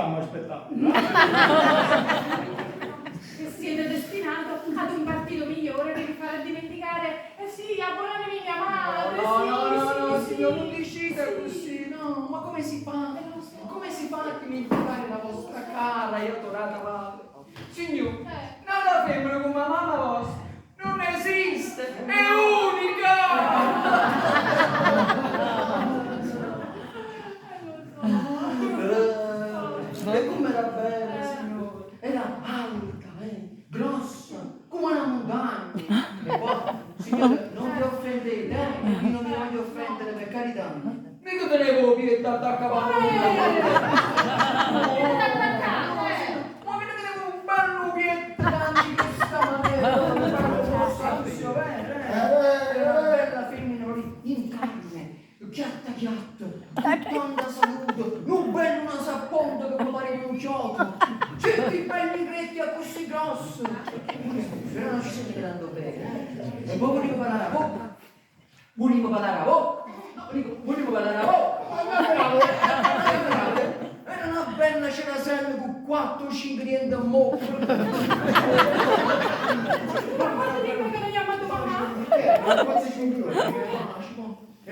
stammo aspettanno. Che siete destinato ad un partito migliore che vi farà dimenticare, eh sì, 'a bonanema 'e mia madre, No, sì, no, no, no, sì, signor, sì. non dicite così, no, ma come si fa? Eh, lo so. Come si fa a dimenticare la vostra cara e adorata madre? Signor, Eh. una femmina come la mamma vostra non esiste, è unica! Eh, lo so. Eh, e com'era bella, signore? Era alta, grossa, come una montagna. E poi, signore, non vi offendete, io non mi voglio offendere, per carità. Mica tenevo il piede attaccato. Eh, attaccato, eh. Ma mi tenevo un bello piede davanti in questa maniera, grosso, vero, eh? Era una bella femmina proprio in carne, chiatta chiatta, con tanta salute, un bello naso a ponte che mi pareva un chiodo, certi belli gretti a così grossi. Però non ci sente tanto bene. E poi volevo parlare a bocca. Volevo parlare a bocca. No, dico, volevo parlare a bocca. Ma bravo, bravo. Era una bella cerasella con 4 o 5 denti in bocca. Ma quanto tempo che non chiama tua mamma? Perché? Ma quanto 5 ore?